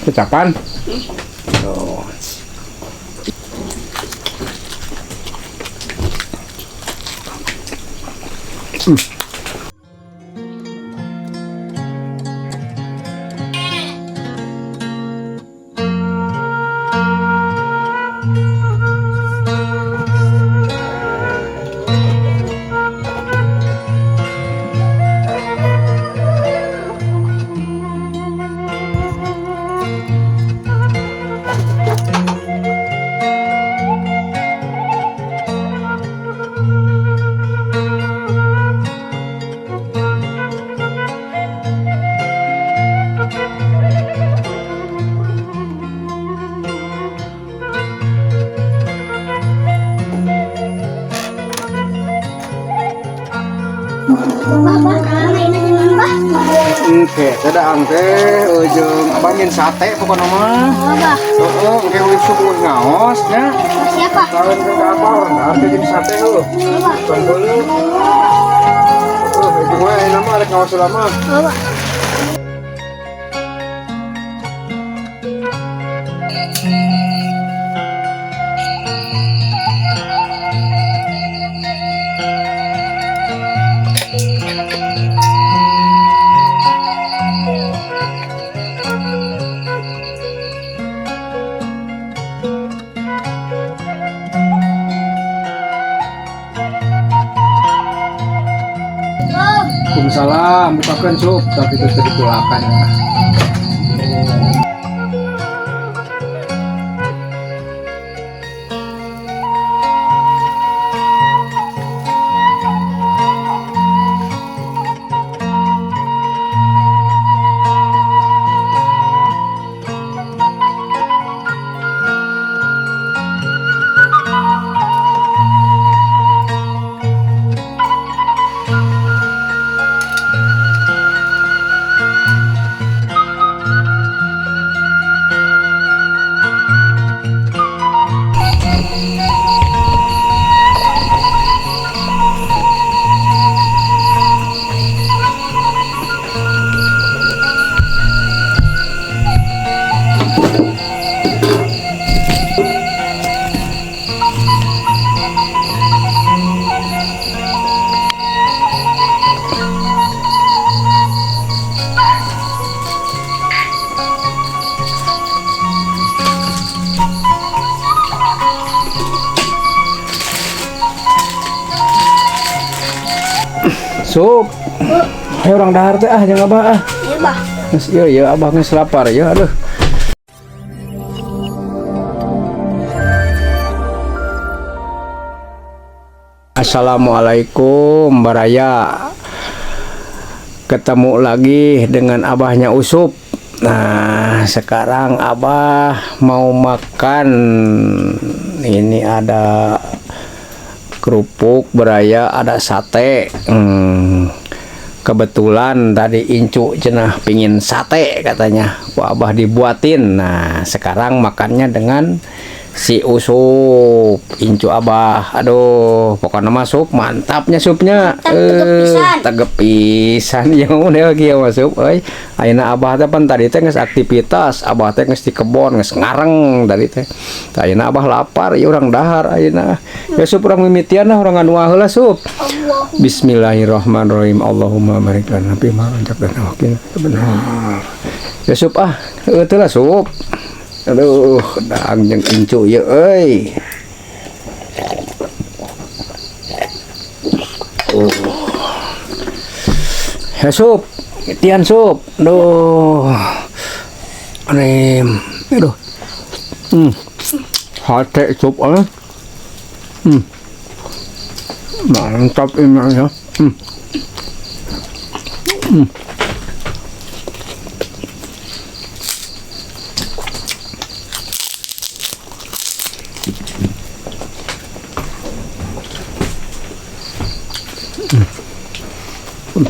Kecapan. Oh. Oke, sedang teh ujung abah nyen sate pokoknya mah. Oh, Bah. Heeh, engke usuk ngaos nya. Siapa? Tahun ke apa orang dahar teh jeung sate heuh. Oh, Bah. Bukan heula. Heuh, ujung we ayeuna mah rek ngaos heula mah. Oh, Bah. Waalaikumsalam, bukakeun sup tapi itu teu ditulakan. Sup. Ayo orang dahar teh ah jeung abah ah. Iya, Bah. Geus ieu ieu abah geus lapar ya aduh. Assalamualaikum Baraya. Ketemu lagi dengan abahnya Usup. Nah, sekarang abah mau makan. Ini ada kerupuk Baraya, ada sate. Kebetulan tadi Incu cenah pingin sate katanya. Ku abah dibuatin. Nah, sekarang makannya dengan si Usup, Incu abah. Aduh, pokoknya mah sup mantapnya supnya. Mantap, tegep pisan. Tegep pisan ya udah kieu mah sup euy. Ayeuna abah teh pan tadi teh geus aktivitas, abah teh geus di kebon, geus ngareng tadi teh. Tah ayeuna abah lapar, ieu urang dahar ayeuna. Ya sup urang mimitian lah urang nganuah heula sup. Allah. Bismillahirrahmanirrahim. Allahumma barik lana fi ma razaqtana wa qina adzabannar. Ya sup ah, heueuh teh lah sup. Aduh, dang jeung incu ieu euy. Oh. Ya sup, tian sup. Duh. Anim. Aduh. Hate sup ah. Mantap ini ya.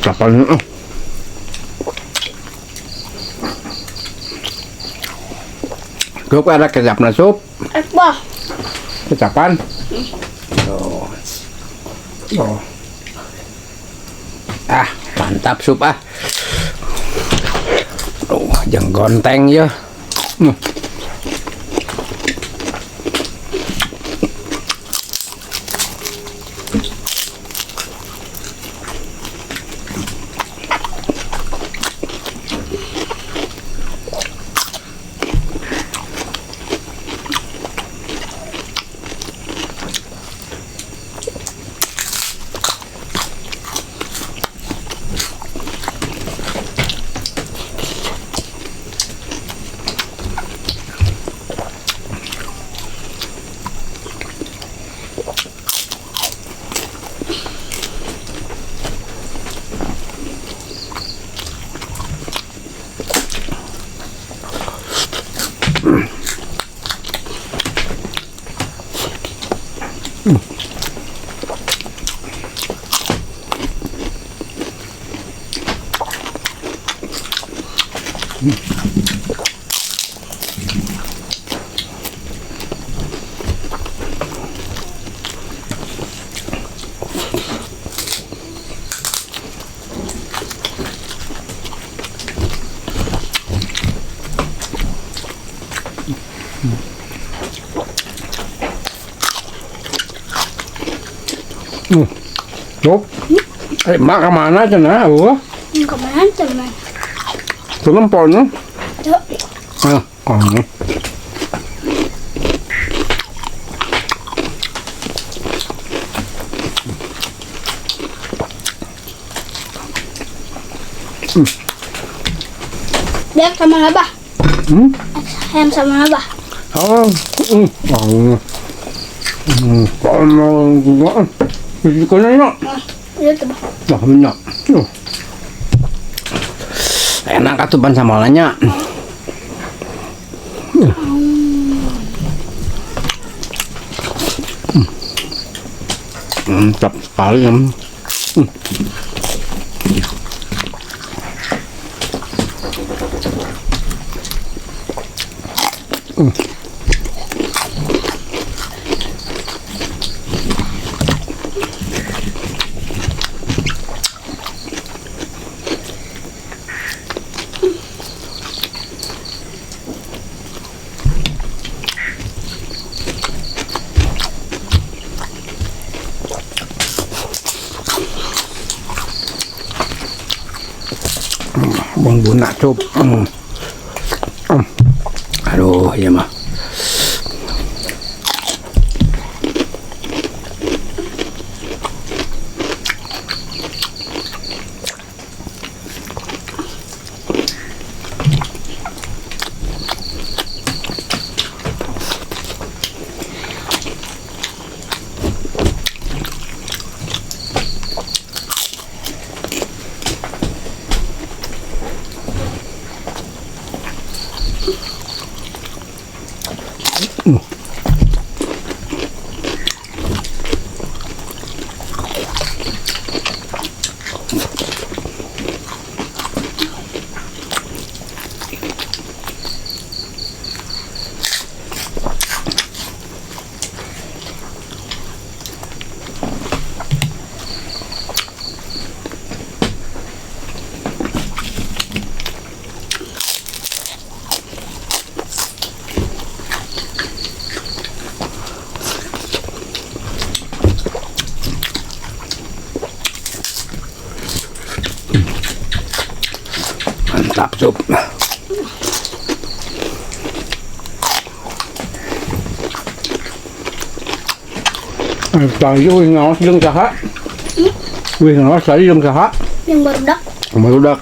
Kapan? Sup ada kecapna sup. Bah. Kecapan. Oh. Oh. Ah, mantap sup ah. Oh, jeung gonteng ya. Cup. Mak kemana cenah? Wah. Kemana teman? Belum pon. Tuh. Ah, oh. Biar sama abah. Ayam sama abah. Oh. Oh. Oh. Enak atuh ban sambalnya. Mantap sekali. Bumbu nak cup. Aduh, ya mah. Mantap, Sob. Tadi wih ngawas jeung saha? Wih ngawas tadi jeung saha? Yang barudak. Barudak.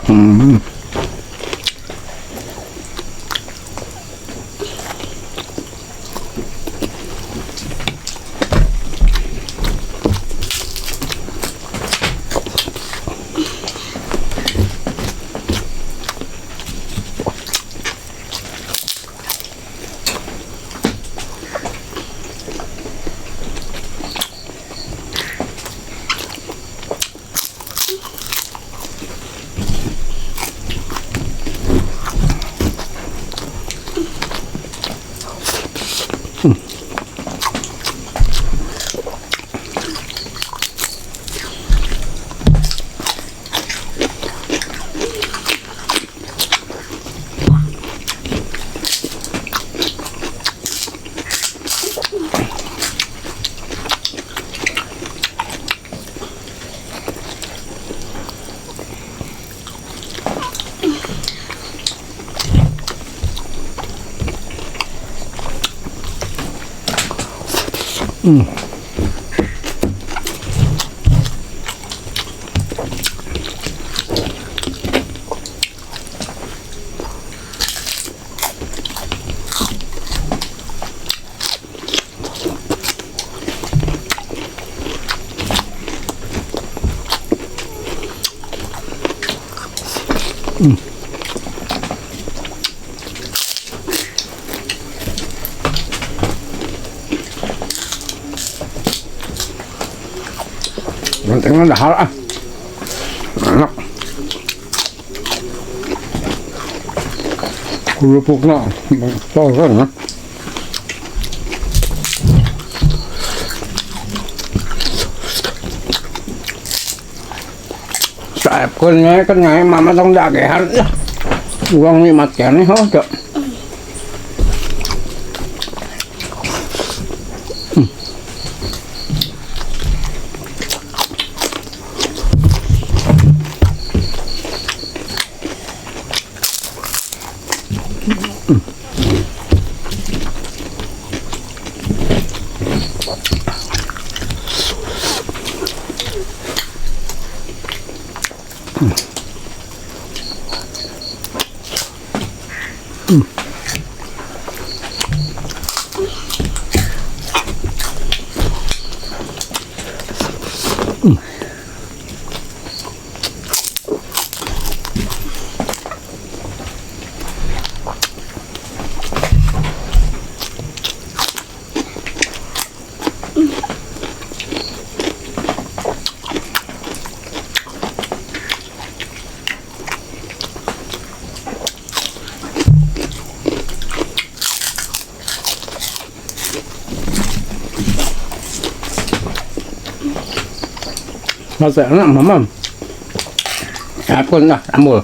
Penting dahar ah. Enak. Kerupukna sosen ya. Saepkeun nyaekeun nyae mama tong dagehan ya. Urang nikmat keneh heuh teu. Sate enak mama. Saepkeun lah ambul.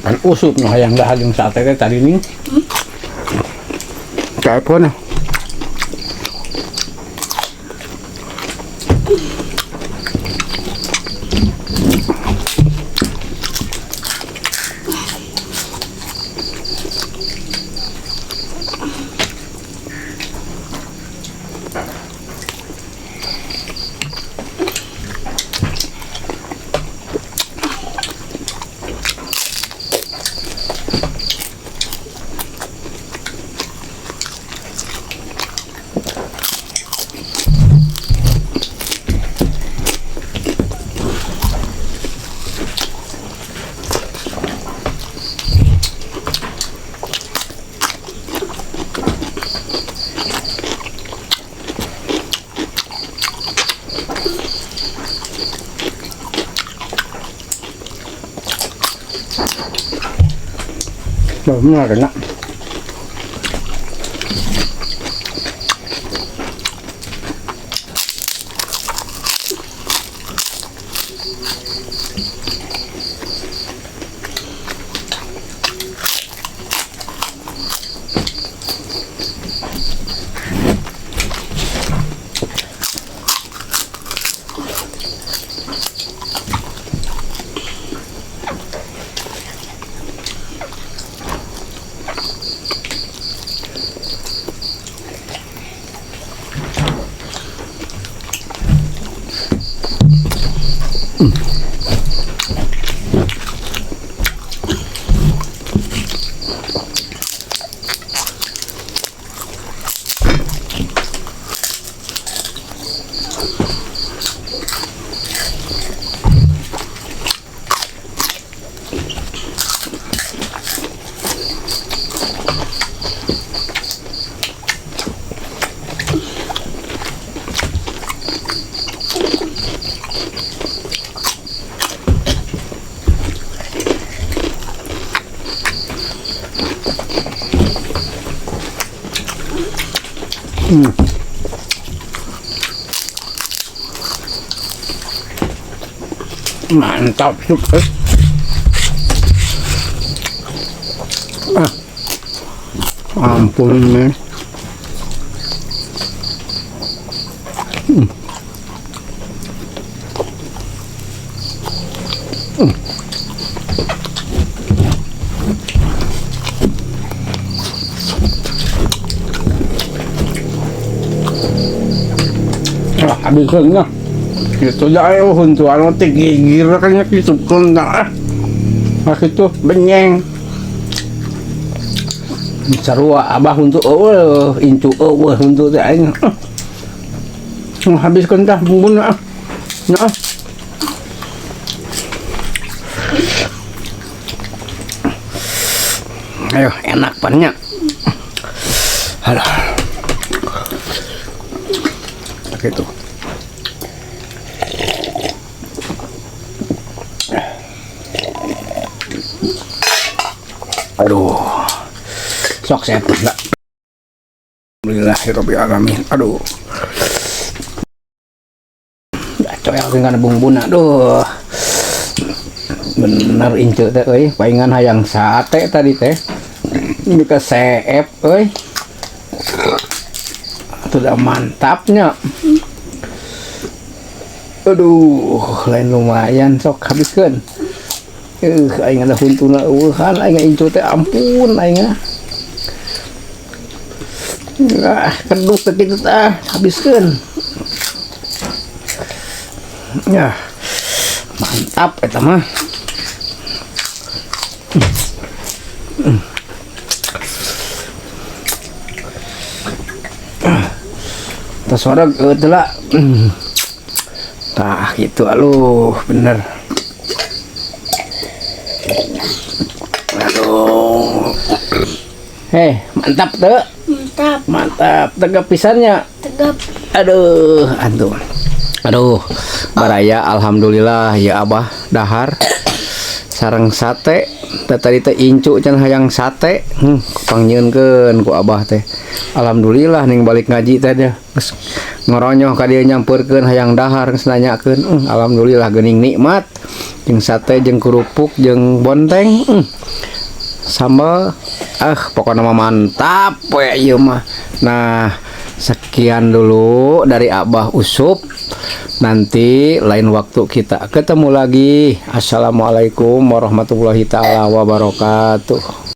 Kan usup nu hayang dahar jeung sate teh tadi nih. Saepkeun. Benar enak. Mantap super. Ampun nih. Habiskeun nya. Gitu dah ayo huntu anu teh gigir kan nya kitu keun ah. Nah kitu benyeng. Sarua abah huntu eueuh, incu eueuh huntu teh aing. Habiskeun tah bumbuna ah. Nah. Ayo enak pannya. Aduh. Gitu. Aduh. Sok sehat enggak? Alhamdulillahirabbil alamin. Aduh. Coel dengan bumbuna. Aduh. Bener incu teh euy, paingan hayang sate tadi teh. Ini ke seep euy. Sudah mantapnya. Aduh, lain lumayan sok habiskeun. Aing ada huntuna eueuhan aing incu teh ampun aing. Ah, kedut teh kitu tah, habiskeun. Ya. Mantap eta mah. Tas wareg teh lah. Tah gitu aluh bener. Aduh. Heh, mantap tuh. Mantap. Mantap, tegap pisannya. Tegap. Aduh, antum. Aduh, baraya alhamdulillah ya abah dahar sareng sate. Teh tadi teh incu can hayang sate, pangnyieunkeun ku abah teh. Alhamdulillah ning balik ngaji teh dia geus ngoronyoh ka dieu nyampeurkeun hayang dahar geus nanyakeun. Alhamdulillah geuning nikmat. Jeung sate jeung kerupuk jeung bonteng. Sambal pokoknya mah mantap we ieu mah. Nah, sekian dulu dari Abah Usup. Nanti lain waktu kita ketemu lagi. Assalamualaikum warahmatullahi taala wabarakatuh.